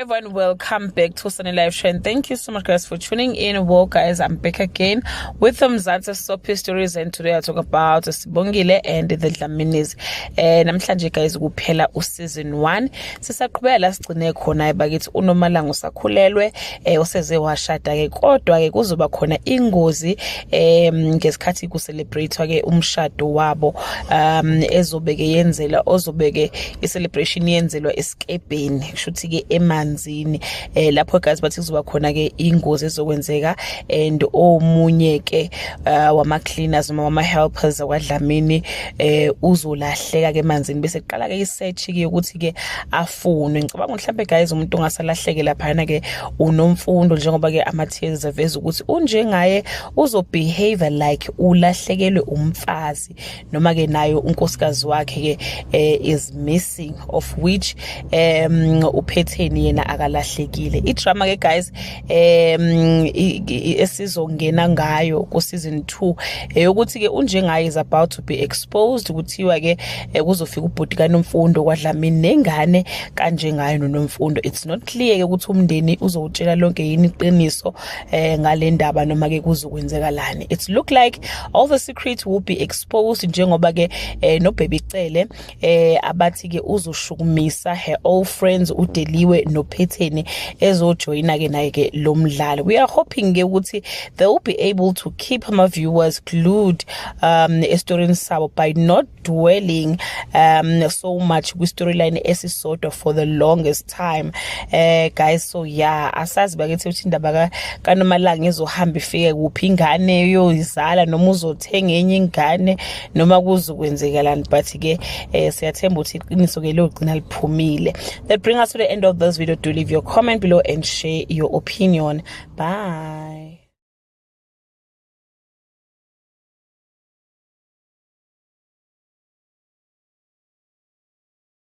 Everyone, welcome back to Sunny Live Show, and thank you so much, guys, for tuning in. Well, guys, I'm back again with the Mzansi Soapie Stories, and today I talk about Sibongile and the Dlaminis. Namhlanje, guys, kuphela u-season 1. Sisaqhubeka la sigcine khona bakithi. UNomalanga usakhulelwe, useze washada ke, kodwa ke kuzoba khona ingozi ngesikhathi ku celebrate ke umshado wabo, ezobeke yenzela ozobeke i-celebration yenzelwa esikebheni, kushuthi ke emanzini. Lapho, guys, bathi kuzoba khona ke ingozi ezokwenzeka and omunye ke wama cleaners noma wama helpers akwaDlamini uzolahleka ke emanzini, bese kuqala ke i-search ke ukuthi ke afunwe. Ngicabanga mhlambe, guys, umuntu ongasalahleke lapha ke uNomfundo, njengoba ke ama tears aveza ukuthi unjengaye uzobehave like ulahlekelwe umfazi noma ke nayo unkosikazi wakhe ke is missing, of which uphetheni yena akalahlekile. I-drama ke, guys, esizongena ngayo ku season 2 eyokuthi ke unjengaye is about to be exposed. Kuthiwa ke kuzofika ubhuti kaNomfundo kwaDlamini nengane kanjengayo noNomfundo. It's not clear ke ukuthi umndeni uzowutshela lonke yini iqiniso ngale ndaba noma ke kuzokwenzekalani. It look like all the secrets will be exposed, njengoba ke no Baby Cele abathi ke uzoshukumisa her old friends uDeliwe noPhetheni ezojoyina ke naye ke lo mdlalo. We are hoping ke ukuthi they will be able to keep ama viewers glued estoryini sabo by not dwelling so much kwi storyline esisodwa for the longest time, guys. So yeah, asazi bakithi ukuthi indaba kaNomalanga izohamba ifike kuphi, ingane yoyizala noma uzothenga enye ingane noma kuzokwenzekalani, but ke siyathemba ukuthi iqiniso ke liyogcina liphumile. That bring us to the end of this video. Do leave your comment below and share your opinion. Bye.